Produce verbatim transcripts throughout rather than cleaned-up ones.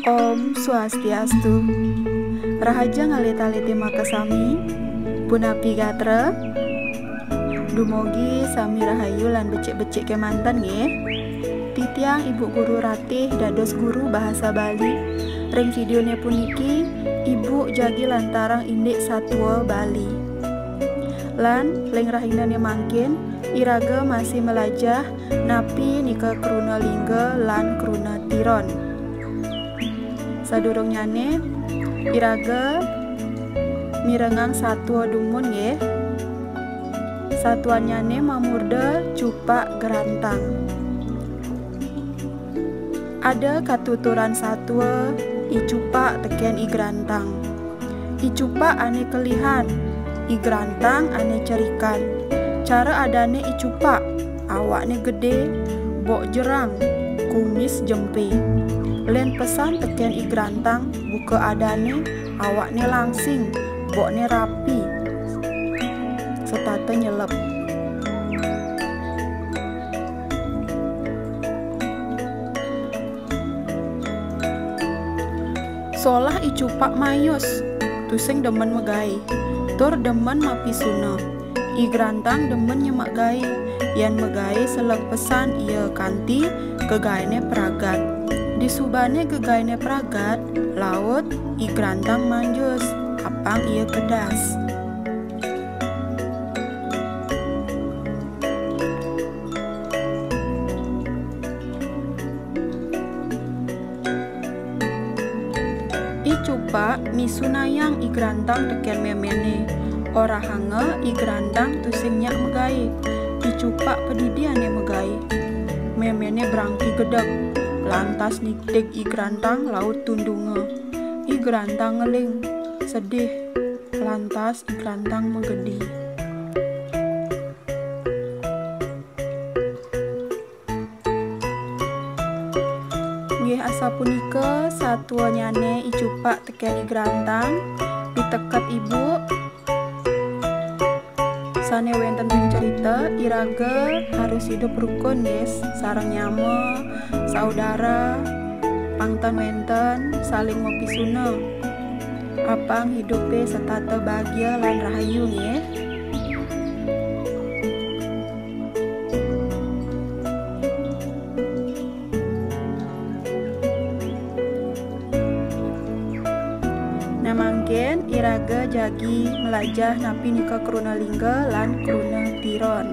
Om Swastiastu. Rahajeng alit-alite makasami. Punapi gatra? Dumogi sami rahayu lan becik-becik kemanten nggih. Titiang Ibu Guru Ratih dados guru bahasa Bali. Ring videone puniki, Ibu jagi lantarang indik satua Bali. Lan ring rahinane mangkin, iraga masih melajah napi nika kruna lingga lan kruna tiron. Sadurungnyane, iraga mirengang satua dumun nggih. Satuannyane mamurda Cupak Grantang. Ada katuturan satua, I Cupak teken I Grantang. I Cupak ane kelihan, I Grantang ane cerikan. Cara adane I Cupak, awakne gede, bok jerang, kumis jempe. Len pesan teken I Grantang, buka adane, awakne langsing, bokne rapi. Setata nyelep. Solah I Cupak mayus, tusing demen megai, tur demen mapisuna. I Grantang demen nyemak gai, yen megai selek pesan ia kanti gegaene pragat. Disubane gegaene pragat, laut I Grantang manjus, apang ia kedas. I Cupak misunayang I Grantang teken memene. Orahanga I Grantang tusing nyak megai. I Cupak padidiane megai. Memene brangti gedeg. Lantas nigtig I Grantang laut tundunga. I Grantang ngeling. Sedih. Lantas I Grantang magedi. Nggih asapunika satuanyane I Cupak teken I Grantang, piteket Ibu. Sane wenten ring cerita, iraga harus hidup rukun, nggih, sareng nyama, saudara, pang tan wenten, saling mapisuna. Apang hidupe setata bahagia lan rahayu, nggih. Nah, mangkin iraga jagi melajah napi nika kruna lingga lan kruna tiron.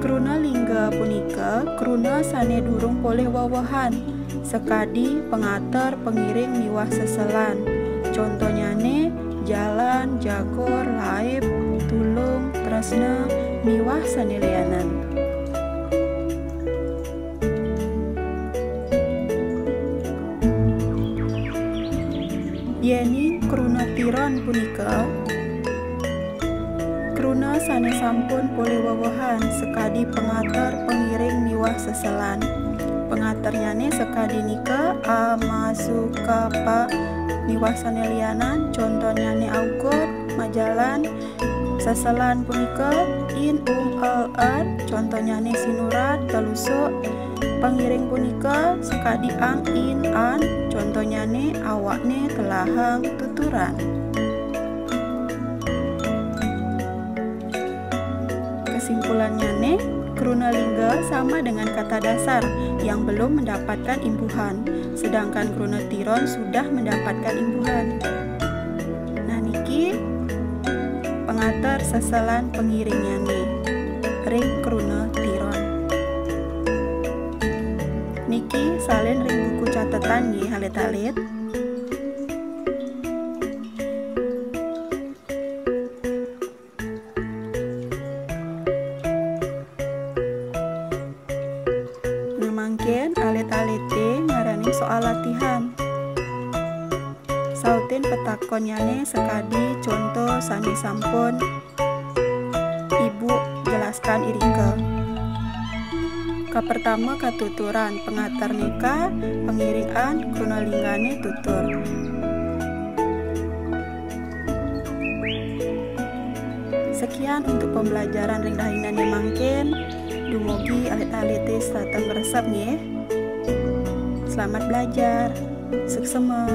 Kruna lingga punika kruna sane durung polih wewehan, sakadi pangater, pangiring miwah seselan. Contonyane, jalan, jagur, laib, tulung, tresna, miwah sane lianan. Yening kruna tiron punika, kruna sane sampun polih wewehan sakadi pangater, pangiring miwah seselan. Pangaternyane sakadi nika, a, ma, su, ka, pa, miwah sane lianan, contonyane aukud, majalan, seselan punika, in, um, el, er, contonyane sinurat, telusuk, pangiring punika, sakadi ang, in, an, contonyane awakne, telahang, tuturan. Kesimpulannyane, kruna lingga sama dengan kata dasar yang belum mendapatkan imbuhan, sedangkan kruna tiron sudah mendapatkan imbuhan. Nah, niki pangater seselan pangiringnyane ring kruna tiron. Niki salin ring buku catetan nggih, alit-alit. Nah, mangkin alit-alite maranin soal latihan. Sautin petakonnyane sakadi conto sane sampun Ibu jelaskan irika. Kapertama katuturan, pangater nika, pangiring an, kruna linggane tutur. Sekian untuk pembelajaran ring dahinane mangkin. Dumugi Alit-alit sareng resep nggih. Selamat belajar. Suksma.